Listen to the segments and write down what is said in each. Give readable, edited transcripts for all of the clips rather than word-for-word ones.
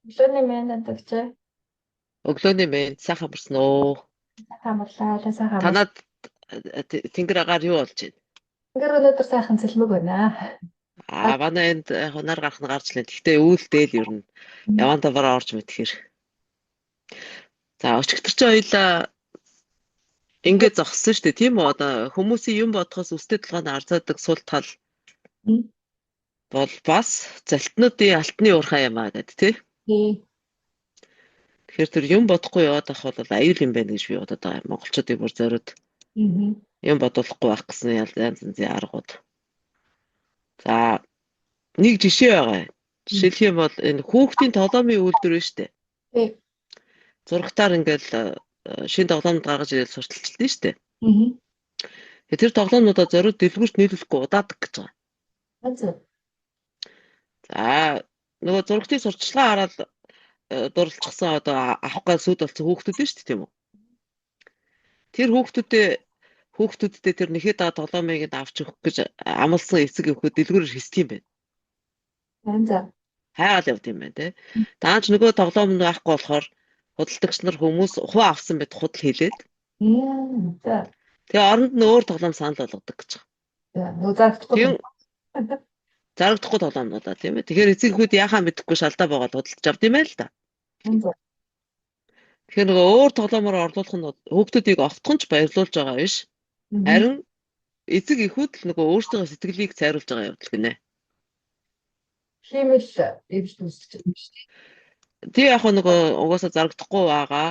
Өглөөний мэнд дагчаа. Өглөөний мэнд, сайхан амарсан уу? Сайхан амарлаа, сайхан амарлаа. Танад тэнгэр агаар юу болж байна? Тэнгэр өнөөдөр сайхан цэлмэг байна. Аа, манай энд яг нар гарах нь гарч лээ. Гэхдээ үүлдээл ер нь явандаа бараа орж мэдхэр. За, өчигдөр чи хоёлаа ингээд зогссон шүү дээ, тийм үү? Одоо хүмүүсийн юм бодохоос өстэй толгойн арзаадаг сул тал бол бас залтнуудын алтны уурхай юм аа гэдэг, тий? Тий. Тэгэхээр тэр юм бодохгүй яваад байх бол аюул юм байна гэж би бодод байгаа юм. Монголчуудыг бүр зориуд юм бодуулахгүй байх гэсэн янз янзын аргууд. За, нэг жишээ байгаа. Жишээлх юм бол энэ хүүхдийн тоглоомын үйлдвэр байна шүү дээ. Тий. Зурагтаар ингээл шинэ тоглоомд гаргаж ирэл сурталчилсан шүү дээ. Тэр тоглоомнуудаа зориуд дэлгүүрт нийлүүлэхгүй удаадаг гэж байгаа. За, нөгөө зурагтын сурталчилгаа хараад дурлцсан, одоо авах гал сүд болсон хүүхдүүд нь шүү дээ, тийм үү? Тэр хүүхдүүддээ тэр нэхэд байгаа тоглоомыг нь авч өгөх гэж амласан эцэг эхүүд дэлгүүрээр хэсдэг юм байна. Хайгаал явд юм байна, те. Даанч нөгөө тоглоом нь байхгүй болохоор худалдагч нар хүмүүс хуваа авсан мэт худал хэлээд. Тэгээ оронд нь өөр тоглоом санал болгодог гэж байгаа. Нөгөө зарагдахгүй. Зарагдахгүй тоглоомнуудаа, тийм ээ. Тэгэхээр эцэг эхүүд яхаа мэдэхгүй шалдаа боогаад худалдаж авд юм байна л да. Тэгэхээр нөгөө өөр тоглоомоор орлуулах нь хүүхдүүдийг огтхон ч баярлуулж байгаа биш. Харин эцэг эхүүд л нөгөө өөрсдийнхөө сэтгэлийг цайруулж байгаа явдал гинэ. Хиймэл эвлэл үүсгэж байгаа юм шүү дээ. Тий, яг нөгөө угаасаа зарагдахгүй байгаа,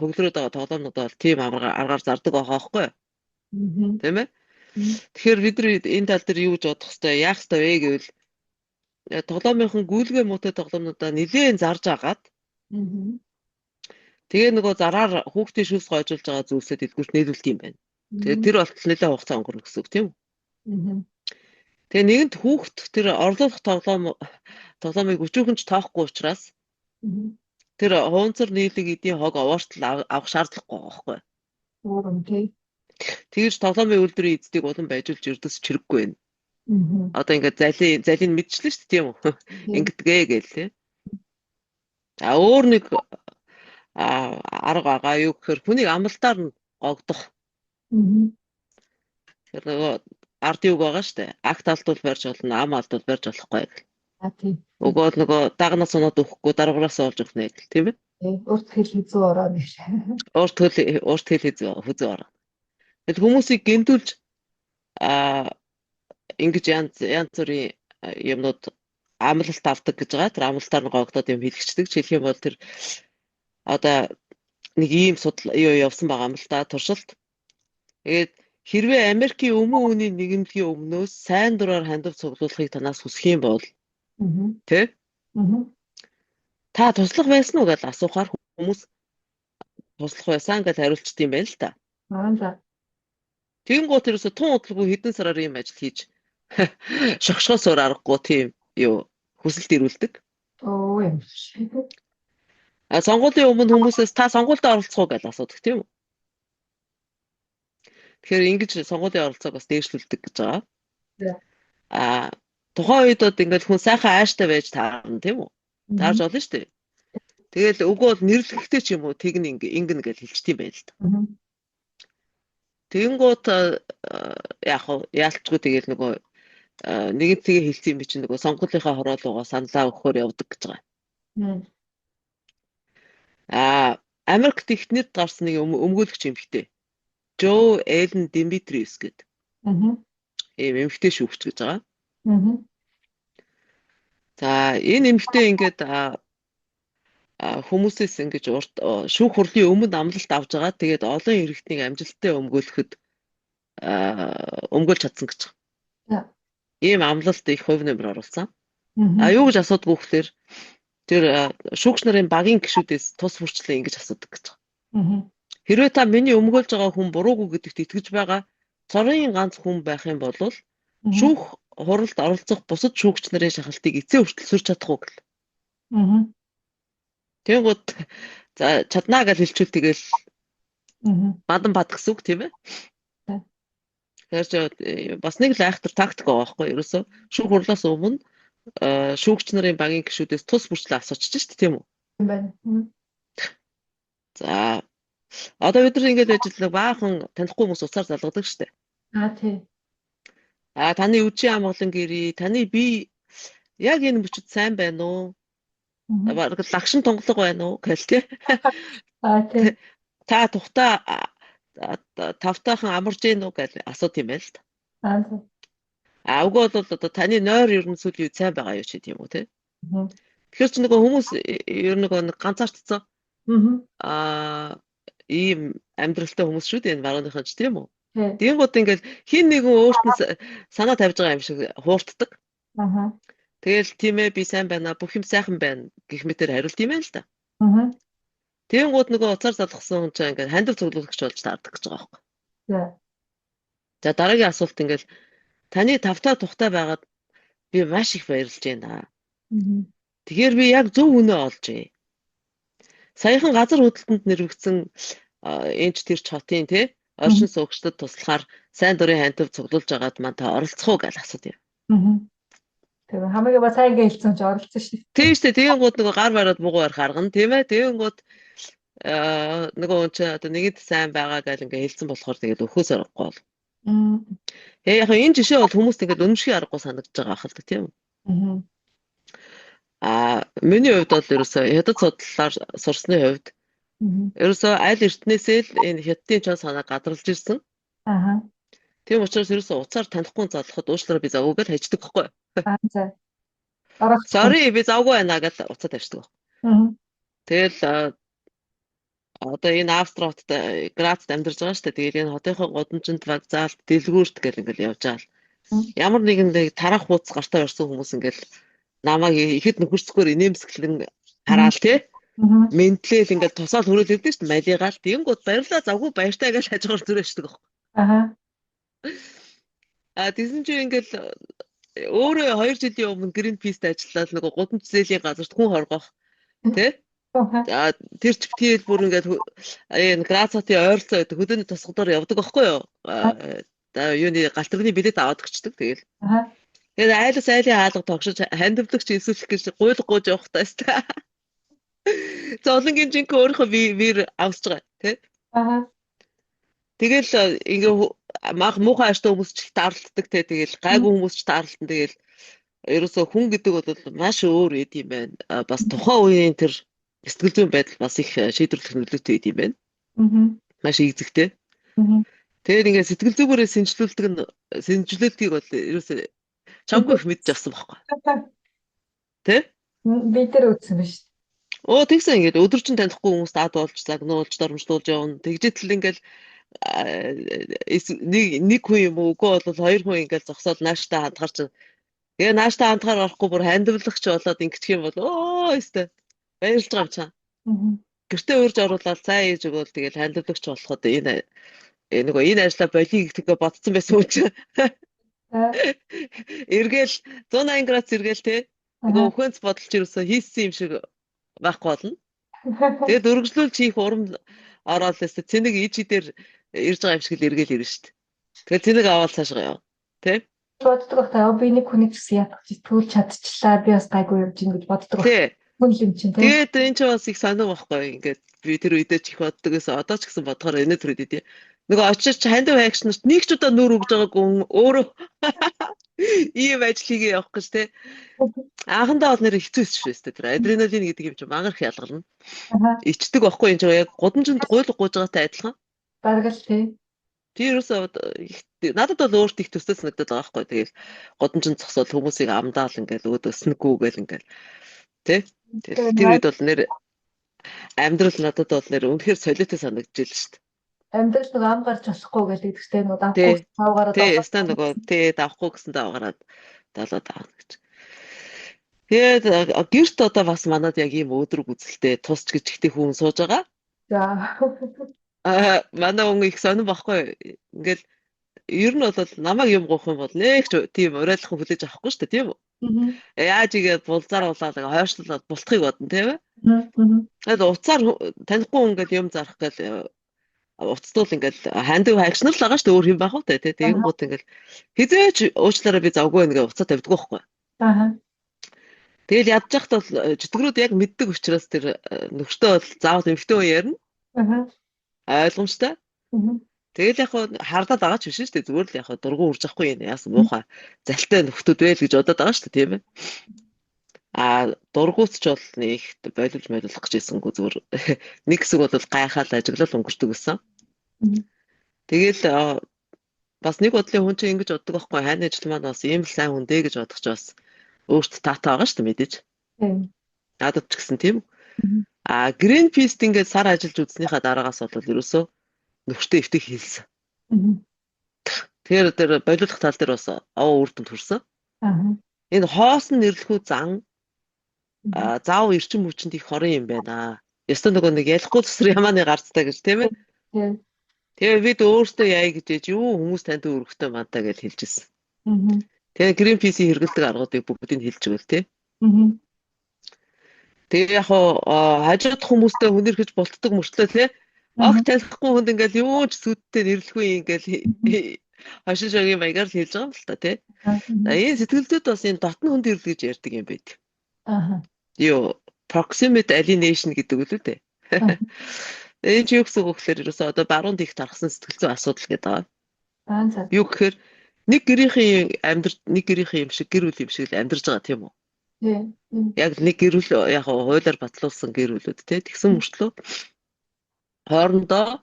хөнгөлрөөд байгаа тоглоомнууд бол тийм аргаар зардаг байгаа байхгүй юу? Тийм ээ? Тэгэхээр бид нар энэ тал дээр юу гэж бодох хэвтэй, яах хэвтэй вэ гэвэл тоглоомынхан гүйлгээ муутай тоглоомнуудаа нэлээн зарж агаад тэгээ нөгөө зараар хүүхдийн шүлс гойжуулж байгаа зүйлсээ дэлгүүрт нийлүүлдэг юм байна. Тэгээ тэр болтол нэлээд хугацаа өнгөрнө гэсэн үг, тийм үү? Тэгээ нэгэнт хүүхд тэр орлуулах тоглоомыг өчүүхэн ч тоохгүй учраас тэр хуунцар нийлэг эдийн хог овоортол авах шаардлагагүй байгаа байхгүй юу? Тий. Тэгэж тоглоомын үйлдвэрийн эздийг улам байжуулж ердөс чирэггүй байна. Одоо ингээд залийг мэдчихлээ шүү дээ, тийм үү? Ингэдгээ гээл, тий. За, өөр нэг арга байгаа, юу гэхээр хүнийг амлалтаар нь гогдох. Тэр нөгөө ард юг байгаа шүү дээ. Акт алдвал барьж болно, ам алдвал барьж болохгүй гэл. А, тий. Өгөөл нөгөө дагнаас унаад өгөхгүй, даргаараас олж өгнө гэл, тийм ээ? Урт хэл хэзүү ороо нэр. Урт хэл хэзүү ороо. Тэгэл хүмүүсийг гэмтүүлж ингэж янз янз бүрийн юмнууд амлалт авдаг гэж байгаа. Тэр амлалтаар нь гогдоод юм хэлчихдэг. Жишээлх юм бол тэр одоо нэг ийм судал юу явсан байгаа юм л да, туршилт. Тэгээд хэрвээ Америкийн өмнө үнийн нийгэмлэгийн өмнөөс сайн дураар хандив цуглуулахыг танаас хүсэх юм бол, тэ? Та туслах байсан уу гэж асуухаар хүмүүс туслах байсан гэж хариулчт юм байна л та. Аа, за. Тэгэнгүүт ерөөсө тун удалгүй хэдэн сараар ийм ажил хийж шогшоос өөр аргагүй тийм юу хүсэлт ирүүлдэг. Оо, юм. А сонгуулийн өмнө хүмүүсээс та сонгуульд оролцох уу гэж асуудаг, тийм үү? Тэгэхээр ингэж сонгуулийн оролцоог бас дээшлүүлдэг гэж байгаа. А тухайн үед бол ингээд хүн сайхан ааштай байж таарна, тийм үү? Таарж болно шүү дээ. Тэгэл үгүй бол нэрлэхтэй ч юм уу тэгнэ, ингэнэ гэж хэлчихдэг юм байна л да. Тэгэнгүүт яг яалтчгүй тэгэл нөгөө нэгэн цэгээ хэлсэн юм чинь нөгөө сонгуулийнхаа хороолуугаа саналаа өгөхөөр явдаг гэж байгаа. Аа, Америкт ихнэр гарсан нэг өмгөөлөгч эмэгтэй. Жо Эллен Димитриус гэдэг. Ийм эмэгтэй шүүгч гэж байгаа. За, энэ эмэгтэй ингээд хүмүүсээс ингэж урт шүүх хурлын өмнө амлалт авч байгаа. Тэгээд олон иргэднийг амжилттай өмгөөлөхөд өмгөөлж чадсан гэж байгаа. Ийм амлалт их хувь нэмэр оруулсан. А юу гэж асуудаг вэ гэхээр тэр шүүгч нарын багийн гишүүдээс тус бүрчлэн ингэж асуудаг гэж байгаа. Хэрвээ та миний өмгөөлж байгаа хүн буруугүй гэдэгт итгэж байгаа цорын ганц хүн байх юм бол шүүх хуралд оролцох бусад шүүгч нарын шахалтыг эцээ хүртэл сүрч чадах уу гэл. Тэгэнгүүт за чаднаа гэж хэлчихвэл тэгэл бадан бад гэсэн үг, тийм ээ. Тэгэхээр ч бас нэг л айхтар тактик байгаа байхгүй юу? Ерөөсөө шүүх хурлаас өмнө Шүүгч нарын багийн гишүүдээс тус бүрчлээ асуучиж шүү дээ, тийм үү? Тийм байна. За, одоо бид нар ингэж байж л баахан танихгүй хүмүүс уцаар залгадаг шүү дээ. Аа, тий. А, таны үдшийн амгалан гэрээ, таны бие яг энэ мөчөд сайн байна уу? Бараг лагшин тунгалаг байна уу гэл тий. Аа, тий. Та тухтаа тавтаахан амарж гин үү гэж асууд юм байна л да. Аа, тий. А, үгүй бол одоо таны нойр ер нь сүүлийн үед сайн байгаа юу чи тийм үү те. Тэгэхээр чи нөгөө хүмүүс ер нь нөгөө нэг ганцаардсан аа ийм амьдралтай хүмүүс шүү дээ энэ барууныхан ч тийм үү. Тэгэнгүүт ингээл хин нэгэн өөрт нь санаа тавьж байгаа юм шиг хуурддаг. Тэгэл тийм ээ, би сайн байна, бүх юм сайхан байна гэх мэтэр хариулт юм байна л да. Тэгэнгүүт нөгөө уцаар залгасан хүн чинь ингээд хандив цуглуулагч болж таардаг гэж байгаа байхгүй. За, дараагийн асуулт ингээл таны тавтаа тухтай байгаад би маш их баярлж байна. Тэгэхээр би яг зөв үнэ олжээ. Саяхан газар хөдлөлтөнд нэрвэгдсэн энэч тэр ч хотын те оршин суугчдад туслахаар сайн дурын хандив цуглуулж байгаад маань та оролцох уу гэж асууд юм. Тэгээ хамаагүй ба сайн гэлцсэн ч оролцсон шүү. Тийм шүү дээ. Тэгэнгүүт нөгөө гар бариад мугу барих аргана тийм ээ. Тэгэнгүүт нөгөө хүн чинь одоо нэгэд сайн байгаа гэж ингээ хэлсэн болохоор тэгээд өхөөс аргагүй бол. Тэгээ яг энэ жишээ бол хүмүүст ингээд үнэмших аргагүй санагдаж байгаа хэл та, тийм үү? Аа, миний хувьд бол ерөөсөө хятад судлалаар сурсны хувьд ерөөсөө аль эртнээсээ л энэ хятадын чон санаа гадралж ирсэн. Тийм учраас ерөөсөө уцаар танихгүй залхахад уучлаарай, би завгүй гэж хайчдаг байхгүй. Аа, за. Sorry, би завгүй байна гэж уцаа тавьчихдаг. Тэгэл одоо энэ Австри хотод, Грацд амьдарч байгаа шүү дээ. Тэгэл энэ хотынхоо гудамжинд, вокзалд, дэлгүүрт гэл ингээл явж байгаа л. Ямар нэгэн нэг тарах хуудас гартаа барьсан хүмүүс ингээл намайг ихэд нөхөрсгөөр инээмсэглэн хараал тий. Ментлэл ингээл тусаал хүрэл ирдэг шүү дээ. Малигаал тэгэнгүүт баярлаа, завгүй, баяртай гэж хажуугаар зүрээшдэг байхгүй. А, тэгсэн чинь ингээл өөрөө 2 жилийн өмнө Greenpeace-д ажиллаад нөгөө гудамж зээлийн газарт хүн хоргох тий. За, тэр ч тэгэл бүр ингээд энэ Грац хотын ойролцоо байдаг хөдөөний тосгодоор явдаг байхгүй юу? За, юуны галт тэрэгний билет аваад өгчдөг тэгэл. Тэгээд айлас айлын хаалга тогшиж хандивлагч эсвэлэх гэж гуйл гууж явах таа өстэй. Зовлонгийн жинхэнэ өөрийнхөө бие авсаж байгаа тий. Тэгэл ингээ мах муухай ааштай хүмүүс ч их таарлтдаг те, тэгэл гайгүй хүмүүс ч таарлтан. Тэгэл ерөөсөө хүн гэдэг бол маш өөр эд юм байна. Бас тухайн үеийн тэр сэтгэл зүйн байдал бас их шийдвэрлэх нөлөөтэй эд юм байна. Маш ийзэгтэй. Тэгээд ингээ сэтгэл зүгээрээ сэнчлүүлдэг нь сэнчлүүлдгийг бол ерөөсөө чамгүй их мэдж авсан байхгүй. Тэ? Би тэр үзсэн биш. Оо, тэгсэн ингээд өдөржин танихгүй хүмүүс даад болж загнуулж доромжлуулж явна. Тэгжээтэл ингээл нэг нэг хүн юм уу, үгүй бол хоёр хүн ингээл зогсоол нааштай хандхаар чинь тэгээ нааштай хандхаар орохгүй бүр хандивлагч болоод ингэчих юм бол оо өстой баярлж байгаа юм чам. Гэртээ урьж оруулаад цай хийж өгөөл тэгэл хандивлагч болоход энэ нөгөө энэ ажлаа болиё гэдгээ бодсон байсан юм чинь. Эргээл 180 градус эргээл те. Нөгөө өхөнц бодолч ерөөсөө хийссэн юм шиг байхгүй болно. Тэгээд өргөжлүүлж хийх урам ороод л өстө цэник ижи дээр ирж байгаа юм шиг л эргээл ирнэ шүү дээ. Тэгээд цэник аваад цаашгаа яв. Тэ? Боддог байх та, би нэг хүнийг ч гэсэн ятгах зүтгүүлж чадчихлаа. Би бас гайгүй явж гин гэж боддог. Тий. Хүн л юм чинь тий. Тэгээд энэ ч бас их сонир байхгүй. Ингээд би тэр үедээ ч их боддог гэсэн, одоо ч гэсэн бодохоор энэ тэр үедээ тий. Нөгөө очиж хандив хайгч нарт нэг ч удаа нүүр өгж байгаагүй хүн өөрөө ийм ажил хийгээ явах гэж тий. Анхандаа бол нэр хэцүү шүү дээ. Тэр адреналин гэдэг юм чинь мангар их ялгарна. Ичдэг байхгүй юм чинь яг гудамжинд гуйл гууж байгаатай адилхан. Бараг л тий. Тэр ерөөсөө надад бол өөрт их төстэй санагдаад байгаа байхгүй. Тэгэл гудамжинд зогсоод хүмүүсийг амдаал ингээл өөд өснөгүй гэл ингээл тий. Тэгэл тэр үед бол нэр амьдрал надад бол нэр үнэхээр солиотой санагдаж ил шүү дээ. Амьдрал нөгөө ам гарч болохгүй гэдэг чинь нөгөө давхгүй тав гараад тий, өстой нөгөө тий давхгүй гэсэн тав гараад далаад авах гэж. Тэгээд гэрт одоо бас манад яг ийм өөдрөг үзэлтэй тусч гэж ихтэй хүн сууж байгаа. За. Аа, манай хүн их сонирн байхгүй. Ингээл ер нь бол намайг юм гоох юм бол нэг ч тийм уриалах хүлээж авахгүй шүү дээ, тийм үү? Яаж игээд булзааруулаад хойшлуулад бултахыг бодно, тийм ээ? Тэгээд уцаар танихгүй хүн ингээл юм зарах гээл уцтуул ингээл хандив хайгч нар л байгаа шүү дээ, өөр юм байх уу те, тэгэнгүүт ингээл хизээч уучлаарай, би завгүй байна гэж уцаа тавьдаг байхгүй. Аа. Тэгэл ядж яхад бол чөтгөрүүд яг мэддэг учраас тэр нөхөртөө бол заавал эмэгтэй хүн ярина. Ойлгомжтой. Тэгэл яг хардаад байгаа ч биш шүү дээ. Зүгээр л яг дургу үрж авахгүй юм. Яасан муухай залтай нөхдүүд байл гэж бодоод байгаа шүү дээ, тийм ээ. А дургуут ч бол нэг боловж молих гэж ирсэнгүй зүгээр нэг хэсэг бол гайхаал ажиглал өнгөрдөг гэсэн. Тэгэл бас нэг бодлын хүн чинь ингэж боддог байхгүй, хайны ажил маань бас ийм л сайн хүн дээ гэж бодох ч бас өөрт таатай байгаа шүү дээ мэдээж. Надад ч гэсэн тийм. А Greenpeace-т ингээд сар ажиллаж үзснийхаа дараагаас бол ерөөсөө нөхөртөө эвтэх хийлсэн. Тэгэхээр тэр боловлох тал дээр бас овоо үр дүнд хүрсэн. Энэ хоосон нэрлэхүү зан заав эрчим хүчинд их хорон юм байна. Ёстой нөгөө нэг ялахгүй тусар ямааны гарцтай гэж тийм ээ. Тэгээ бид өөрсдөө яая гэж ээж юу хүмүүс танд өргөхтэй мантаа гэж хэлж ирсэн. Тэгээ Greenpeace-ийн хэрэглэдэг аргуудыг бүгдийг хэлж өгөөл тий. Тэгээ яг хажууд хүмүүстэй хүнэрхэж болтдог мөртлөө тий. Огт танихгүй хүнд ингээл юу ч сүдтэй нэрлэхгүй ингээл хошин шогийн маягаар л хэлж байгаа юм л та тий. За энэ сэтгэл зүйд бас энэ дотны хүнд ирэл гэж ярьдаг юм байт. Юу proximate alienation гэдэг үг л дээ. Энэ чи юу гэсэн үг гэхээр ерөөсөө одоо баруун дих тархсан сэтгэл зүйн асуудал гэдэг байгаа. Юу гэхээр нэг гэрийнхэн амьдр нэг гэрийнхэн юм шиг гэр бүл юм шиг л амьдарч байгаа тийм үү? Яг нэг гэр бүл яг хуулиар батлуулсан гэр бүлүүд тий. Тэгсэн мөртлөө хоорондоо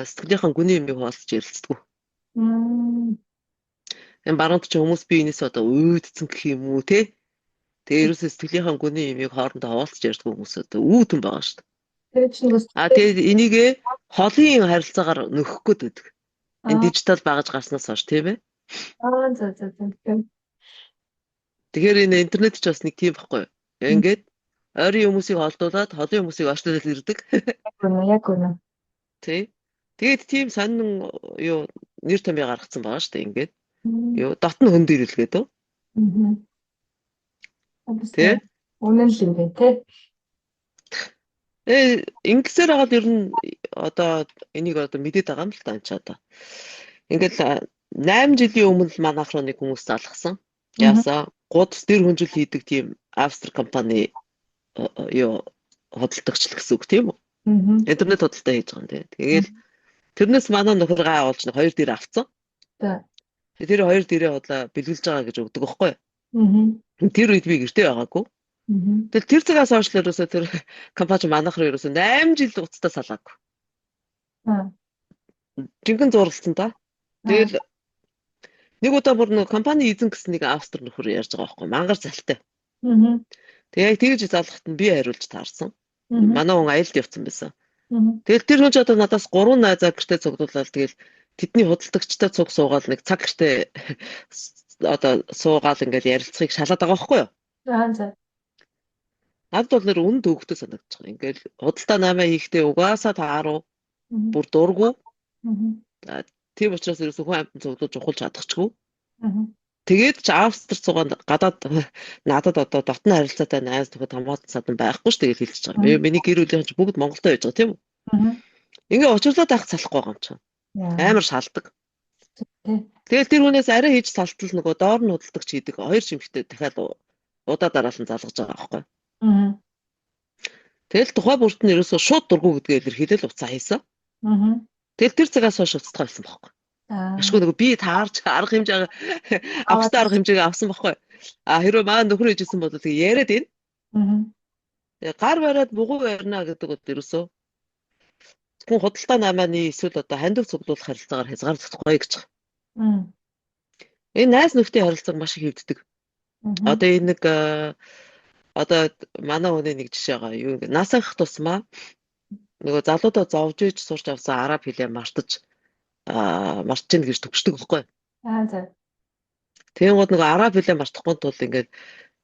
сэтгэлийнхэн гүний юмыг хуваалцаж ярилцдаг. Энэ баруунд чи хүмүүс бие биенээс одоо уйдсан гэх юм уу тий. Тэгээ ерөөсөө сэтгэлийнхэн гүний юмыг хоорондоо хуваалцаж ярьдаг хүмүүс одоо үүдэн байгаа шүү дээ. Тэгээ энийгээ холын харилцаагаар нөхөх гээд байдаг. Энэ дижитал багаж гарснаас хойш тийм ээ. За. Тэгэхээр энэ интернет ч бас нэг тийм байхгүй юу? Ингээд ойрын хүмүүсийг холдуулаад холын хүмүүсийг ойртуулаад ирдэг. Яг үнэ. Тий. Тэгээд тийм сонин юу нэр томьёо гаргацсан байгаа шүү дээ ингээд. Юу дотн хүнд ирэл гэдэг. Тий. Үнэн л юм байна тий. Ингэсээр хагаад ер нь одоо энийг одоо мэдээд байгаа юм л та энэ ч одоо. Ингээл 8 жилийн өмнө л манайх руу нэг хүмүүс залгасан. Яасаа гудас дэр хүнжил хийдэг тийм Австри компани юу худалдагч л гэсэн үг тийм үү? Интернет худалдаа хийж байгаа юм тий. Тэгээл тэрнээс манай нөхөр гай олж нэг хоёр дэр авцсан. Тэр хоёр дэрээ худлаа бэлгэлж байгаа гэж өгдөг байхгүй юу? Тэр үед би гэртээ байгаагүй. Тэгэл тэр цагаас хойш л ерөөсөө тэр компани манайх руу ерөөсөө 8 жил уцтаа салаагүй. Жинхэнэ зурлалцсан та. Тэгэл нэг удаа бүр нэг компани эзэн гэсэн нэг австри нөхөр ярьж байгаа байхгүй мангар залтай. Тэгээ яг тэгж залгахад нь би хариулж таарсан. Манай хүн аялд явцсан байсан. Тэгэл тэр хүн ч одоо надаас 3 найзаа гэртээ цуглуулаад тэгэл тэдний худалдагчтай цуг суугаал нэг цаг гэртээ одоо суугаал ингээл ярилцахыг шалаад байгаа байхгүй юу? За. Надад бол нэр үнэн төвөгтэй санагдаж байгаа. Ингээл худалдаа 8 хийхдээ угаасаа тааруу бүр дургу. Тийм учраас ерөөсөө хүн амьтан цуглуулж ухуулж чадахчгүй. Тэгээд ч Австри цугаанд гадаад надад одоо дотны харилцаатай найз нөхөд хамгаалсан садан байхгүй шүү дээ хэлчихэж байгаа. Миний гэр бүлийн ч бүгд Монголтой байж байгаа тийм үү? Ингээ учирлаад байх салахгүй байгаа юм чинь. Амар шалдаг. Тэгэл тэр хүнээс арай хийж салтал нөгөө доор нь худалдагч хийдэг хоёр шимхтэй дахиад удаа дараалан залгаж байгаа байхгүй. Тэгэл тухай бүрт нь ерөөсөө шууд дургу гэдгээ илэрхийлэл уцаа хийсэн. Тэгэл тэр цагаас хойш уцтгаа байсан байхгүй. Ашгүй нөгөө би таарч арга хэмжээ авах арга хэмжээг авсан байхгүй. А хэрвээ маа нөхөр хийжсэн бол тэг яриад байна. Тэгээ гар бариад бугуй барина гэдэг бол ерөөсөө хүн худалдаа намааны эсвэл одоо хандив цуглуулах харилцаагаар хязгаарлагдахгүй гэж байгаа. Энэ найз нөхдийн харилцааг маш их хэвддэг. Одоо энэ нэг одоо манай хүний нэг жишээ байгаа. Юу ингэ нас анх тусмаа нөгөө залуудаа зовж иж сурч авсан араб хэлээ мартаж мартаж гэж төгсдөг байхгүй. За. Тэгэнгүүт нөгөө араб хэлээ мартахгүй тул ингээд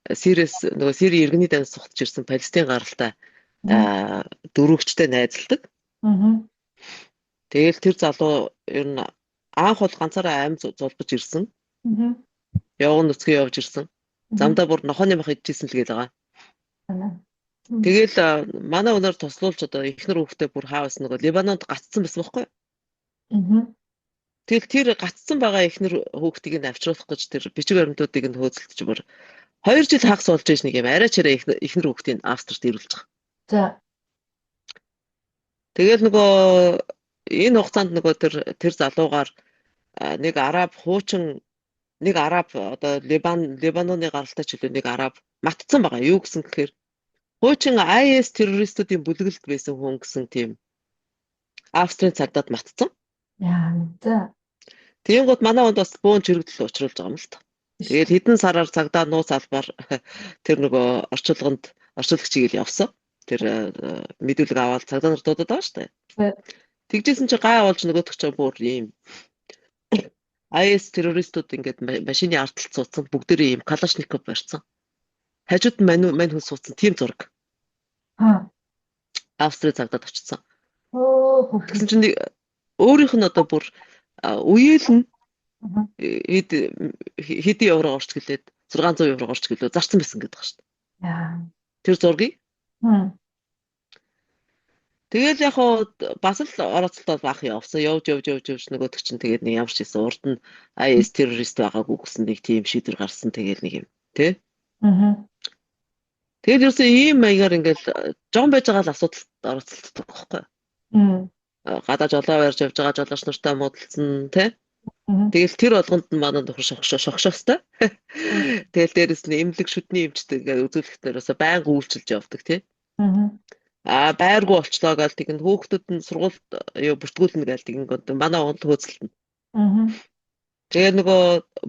Сириэс нөгөө Сирийн иргэний дайнд сухтж ирсэн Палестин гаралтай дөрөвчтэй найзалдаг. Тэгэл тэр залуу ер нь анх бол ганцаараа аим зулбаж ирсэн. Явган нүцгэн явж ирсэн. Замдаа бүр нохооны мах идчихсэн л гээл байгаа. Тэгэл манай өнөр туслуулж одоо эхнэр хүүхдээ бүр хаавас нөгөө Либанонд гацсан байсан байхгүй юу? Тэгэл тэр гацсан байгаа эхнэр хүүхдийг нь авчруулах гэж тэр бичиг баримтуудыг нь хөөцөлдөж бүр 2 жил хагас болж иж нэг юм арай чарай эхнэр хүүхдийг Австрид ирүүлж байгаа. За. Тэгэл нөгөө энэ хугацаанд нөгөө тэр залуугаар нэг араб хуучин нэг араб одоо Лебаноны гаралтай чөлөө нэг араб матцсан байгаа. Юу гэсэн гэхээр хуучин IS террористүүдийн бүлэглэлд байсан хүн гэсэн тийм Австрийн цагдаад матцсан. Яа. За. Тэгэнгүүт манай хүнд бас бөөн чирэгдэл учруулж байгаа юм л та. Тэгэл хэдэн сараар цагдаа нууц албаар тэр нөгөө орчуулганд орчуулагч игээл явсан. Тэр мэдүүлэг аваад цагдаа нар дуудаад байгаа шүү дээ. Тэгжсэн чи гай болж нөгөөх чинь бүр ийм IS террористууд ингээд машины ард талд суудсан, бүгдээрээ ийм Калашников барьсан. Хажууд нь мань хүн суудсан тийм зураг. Аа. Австри цагдаад очсон. Оо. Тэгсэн чинь өөрийнх нь одоо бүр үеэл нь хэдэн евро орч гэлээд 600 евро орч гэлөө зарцсан байсан гэдэг байна шүү дээ. Яа. Тэр зургийг. Тэгэл яг хоо бас л орооцолтол баах явсан. Явж явж явж явж нөгөөдөг чинь тэгээд нэг ямар ч хийсэн урд нь IS террорист байгаагүй гэсэн нэг тийм шийдвэр гарсан. Тэгэл нэг юм тий. Аа. Тэгэл ерөөсөө ийм маягаар ингээл жон байж байгаа л асуудалд орооцолтдог байхгүй. Гадаа жолоо барьж явж байгаа жолооч нартай муудалцсан тий. Тэгэл тэр болгонд нь манай нөхөр шогшоостой. Тэгэл дээрэс нь эмнэлэг шүдний эмчтэй ингээд үзүүлэхдээ ерөөсөө байнга үйлчилж явдаг тий. Аа байргүй болчлоо гал тэгин хүүхдүүд нь сургуульд юу бүртгүүлнэ гал тэгин манай онд хөөцөлтөн. Тэгээ нөгөө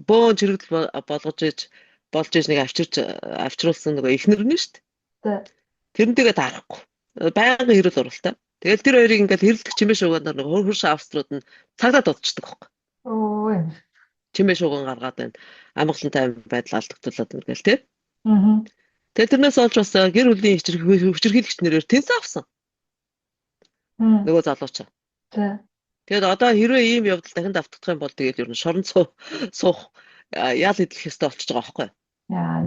бөөн чирэгдэл болгож иж болж иж нэг авчруулсан нөгөө эхнэр нь шүү дээ. Тэрнтэйгээ таарахгүй. Байнгын хэрүүл уралтай. Тэгэл тэр хоёрыг ингээд хэрэлдэх чимээ шуугаанаар нөгөө хөрш авструуд нь цагдаа дуудчихдаг байхгүй. Оо. Чимээ шууган гаргаад байна. Амгалан тайван байдал алдагдуулаад байна гэл тэ. Тэгээ тэрнээс олж бас гэр бүлийн хүчирхийлэгч нэрээр тэнцээ авсан. Нөгөө залууч. За. Тэгээд одоо хэрвээ ийм явдал дахин давтагдах юм бол тэгэл ер нь шорон суух ял идэх ёстой болчихж байгаа байхгүй. Яа.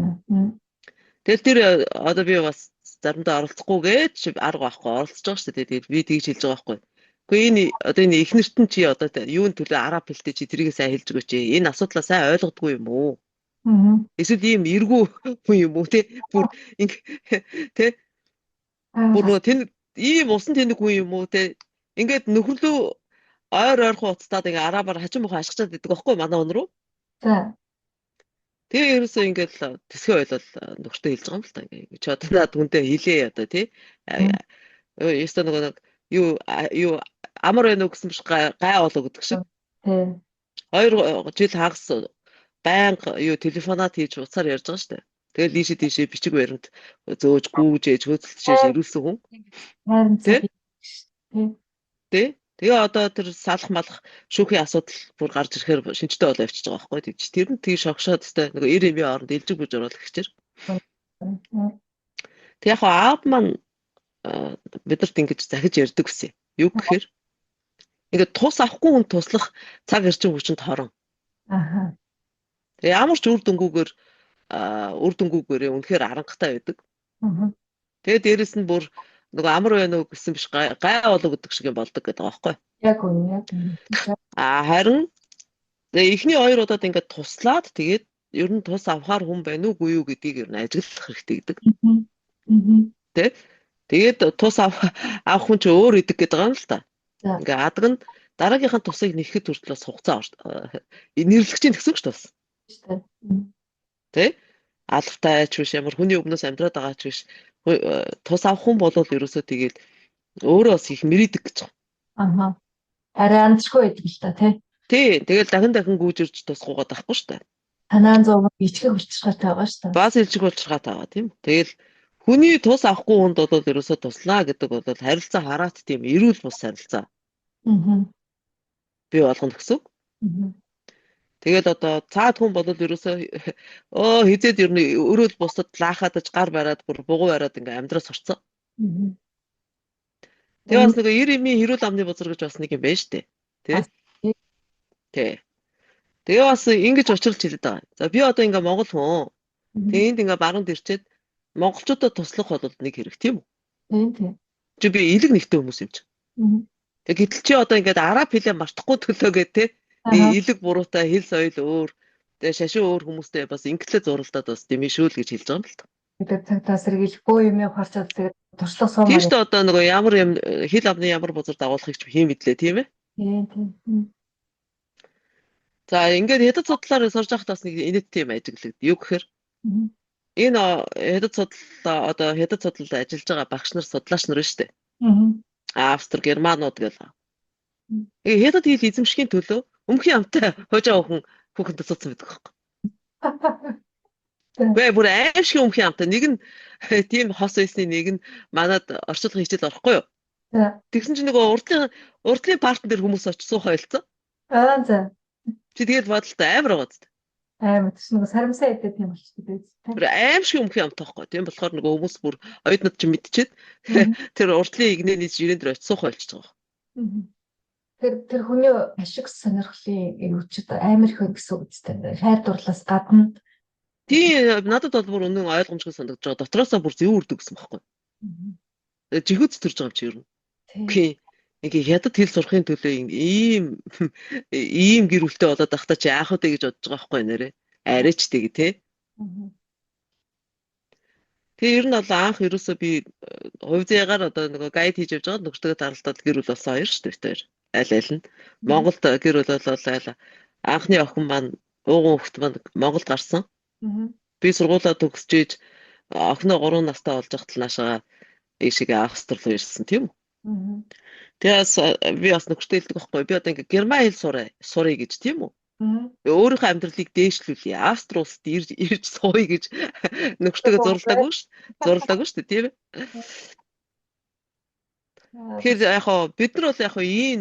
Тэгэл тэр одоо би бас заримдаа оролцохгүй гэж арга байхгүй оролцож байгаа шүү дээ. Тэгээд би тэгж хэлж байгаа байхгүй. Гэхдээ энэ одоо энэ эхнэрт нь чи одоо юун төлөө араб хэлтэй чи тэрийг сайн хэлж өгөөч. Энэ асуудлаа сайн ойлгодгүй юм уу? Эсвэл ийм эргүү хүн юм уу те? Бүр те? Бүр нөгөө тэн ийм усан тэнэг хүн юм уу те? Ингээд нөхөрлөө ойр ойрхон уцтаад ингээ арабаар хачин мухан ашигчаад идэг байхгүй манай хүн рүү. За. Тэгээ ерөөсөө ингээд тэсгээ ойлол нөхөртөө хэлж байгаа юм л та ингээ. Чи одоо наад хүнтэй хэлээ одоо тий. Ёстой нөгөө нэг юу юу амар байна уу гэсэн биш гай болоо гэдэг шиг. Тий. 2 жил хагас байнга юу телефонат хийж утсаар ярьж байгаа шүү дээ. Тэгэл ийшээ тийшээ бичиг баримт зөөж гүүж ээж хөөцөлдөж ирүүлсэн хүн. Харин Тий. тий. Тэгээ одоо тэр салах малах шүүхийн асуудал бүр гарч ирэхээр шинжтэй болоо явчихж байгаа байхгүй. Тэгж тэр нь тийг шогшоод өстой нөгөө эр эмийн оронд илжиг бүж оруулах гэхчээр. Тэг яг аав маань бидэрт ингэж захиж ярьдаг гэсэн. Юу гэхээр ингээд тус авахгүй хүн туслах цаг эрчим хүчинд хорон. Аха. Тэгээ ямар ч үр дүнгүүгээр үнэхээр арангатай байдаг. Тэгээ дээрэс нь бүр нөгөө амар байна уу гэсэн биш гай болоо гэдэг шиг юм болдог гэдэг байгаа байхгүй. Яг үнэ, яг үнэ. А харин тэгээ эхний хоёр удаад ингээд туслаад тэгээд ер нь тус авахар хүн байна уугүй юу гэдгийг ер нь ажиглах хэрэгтэй гэдэг. Тэ? Тэгээд тус авах хүн чи өөр идэг гэдэг юм л та. Ингээ адаг нь дараагийнхаа тусыг нэхэд хүртэл бас хугацаа нэрлэгч нь тэгсэн шүү дээ бас. Тэ? Алфтай ч биш ямар хүний өмнөөс амьдраад байгаа ч биш тус авах хүн бол ерөөсөө тэгээд өөрөө бас их мэрийдэг гэж байгаа. Аха. Арай амжихгүй байдаг л та тий. Тий, тэгэл дахин дахин гүйж ирж тусгуугаад байхгүй шүү дээ. Танаа зов ичгэх учиргаатай байгаа шүү дээ. Бас илжих учиргаатай байгаа тийм. Тэгэл хүний тус авахгүй хүнд бол ерөөсөө туслаа гэдэг бол харилцаа хараат тийм эрүүл бус харилцаа. Аа. Би болгоно гэсэн. Аа. Тэгэл одоо цаад хүн бол ерөөсөө хизээд ер нь өрөөл бусдад лаахаадаж гар бариад бүр бугуй бариад ингээ амьдраас сурцсан. Тэгээ бас нэг эр эмийн хэрүүл амны бузар гэж бас нэг юм байна штэ. Тэ? Тэ. Тэгээ бас ингэж учруулж хэлээд байгаа. За би одоо ингээ Монгол хүн. Тэгээ энд ингээ баруунд ирчээд монголчуудад туслах бол нэг хэрэг тийм үү? Тийм тийм. Чи би элэг нэгтэй хүмүүс юм чи. Тэгээ гэтэл чи одоо ингээд араб хэлээ мартахгүй төлөө гэ тэ. Элэг буруутай хэл соёл өөр. Тэгээ шашин өөр хүмүүстэй бас ингэлээ зуралдаад бас дэмий шүү л гэж хэлж байгаа юм л та. Тэгээд цагтаа сэргийлэх бөө юм харчаад тэгээд туршлага Тийм суумаар. шүү дээ, одоо нөгөө ямар юм хил амны ямар бузар дагуулахыг ч хийм мэдлээ, тийм ээ. Тийм тийм. За ингээд хятад судлаар сурж байхдаа бас нэг инээдтэй юм ажиглагдав. Юу гэхээр энэ хятад судлаа одоо хятад судлалд ажиллаж байгаа багш нар, судлаач нар шүү дээ. Австри, Германууд гэл. Хятад хэл эзэмшихийн төлөө өмхийн амтай хужаа өхөн хүүхэндээ суудсан байдаг байхгүй. Үгүй бүр аим шиг өмхийн амтай. Нэг нь тийм хос байсны нэг нь манад орчуулгын хичээл орохгүй юу? Тэгсэн чинь нөгөө урдлын партн дээр хүмүүс очиж суух ойлцоо. Аа за. Чи тэгээд бодолтой амар байгаа зү. Амар тийм нөгөө сарамсаа идэх юм болчихдог байж. Бүр аим шиг өмхийн амтай байхгүй. Тийм болохоор нөгөө хүмүүс бүр оюутнууд чинь мэдчихэд тэр урдлын игнэний жирэн дээр очиж суух ойлцож байгаа. Тэр хүний ашиг сонирхлын юу ч амар их гэсэн үг үстэй. Хайр дурлаас гадна. Тийм, надад бол бүр үнэн ойлгомжтой санагдаж байгаа. Дотроосоо бүр зэвүүр үрдэг гэсэн байхгүй. Жихүүц төрж байгаа юм чи ер нь. Тийм. Ингээ хятад хэл сурахын төлөө ийм гэр бүлтэй болоод байхдаа чи яах вэ гэж бодож байгаа байхгүй нэрээ. Арайч тэг тий. Тэгээ ер нь бол анх ерөөсөө би хувь зээгаар одоо нөгөө гайд хийж явж байгаа нөхөртөө таралтад гэр бүл болсон хоёр шүү дээ тэр. Аль аль нь. Монголд гэр бүл болол айл. Анхны охин маань ууган хөвгт маань Монголд гарсан. Би сургуулаа төгсөж ийж охиноо 3 настай болж байхад л наашаа ийшээгээ Австри руу ирсэн тийм үү? Тэгээс би бас нөхөртөө хэлдэг байхгүй. Би одоо ингээ герман хэл сурах гэж тийм үү? Өөрийнхөө амьдралыг дээшлүүлье. Австри улсад ирж сууя гэж нөхөртөө зурлаагүй шүү. Зурлаагүй шүү дээ, тийм ээ. Тэгэхээр яг хоо бид нар бол яг хоо ийм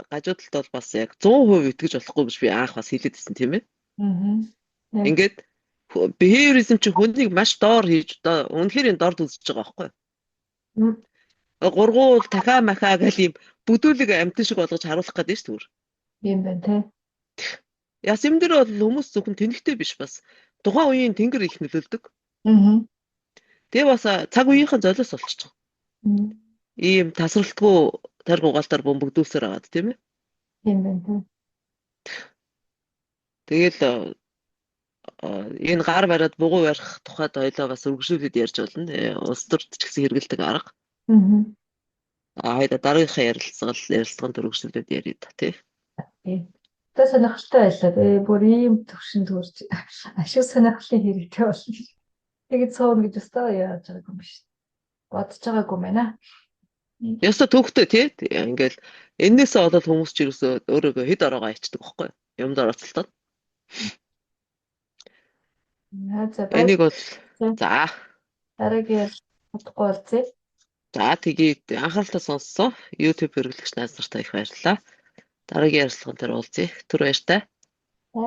гажуудалд бол бас яг 100% итгэж болохгүй гэж би анх бас хэлээд ирсэн тийм ээ. Ингээд behaviorism чи хүнийг маш доор хийж одоо үнэхээр энэ дорд үзэж байгаа байхгүй юу? Гургуул дахаа махаа гэл ийм бүдүүлэг амьтан шиг болгож харуулах гэдэг шүү дээ. Тийм байна тий. Яс юм дээр бол хүмүүс зөвхөн тэнэгтэй биш бас тухайн үеийн тэнгэр их нөлөөлдөг. Тэгээ бас цаг үеийнхэн золиос болчих жоох. Ийм тасралтгүй тариг угаалтаар бөмбөгдүүлсээр агаад тийм ээ. Тийм байна тий. Тэгэл энэ гар бариад бугуй барих тухайд хоёлоо бас өргөжлүүлээд ярьж болно. Улс төрд ч гэсэн хэрэгэлдэг арга. Хоёлаа дараагийнхаа ярилцлаганд өргөжлүүлээд ярья да тий. Тэгээ сонирхолтой байлаа. Тэгээ бүр ийм төвшин төрж ашиг сонирхлын хэрэгтэй болно. Тэгээд цоон гэж өстой яаж байгаагүй юм биш. Бодож байгаагүй юм байна. Ёстой төвхтэй тий. Ингээл эннээсээ болоод хүмүүс ч ерөөсөө өөрөөгөө хэд ороогоо ачдаг байхгүй юу? Юмд оролцолтод. За энийг бол за дараагийн удахгүй уулзъя. За тэгээд анхааралтай сонссон YouTube хэрэглэгч найз нартай их баярлалаа. Дараагийн ярилцлаган дээр уулзъя. Түр баяртай. За.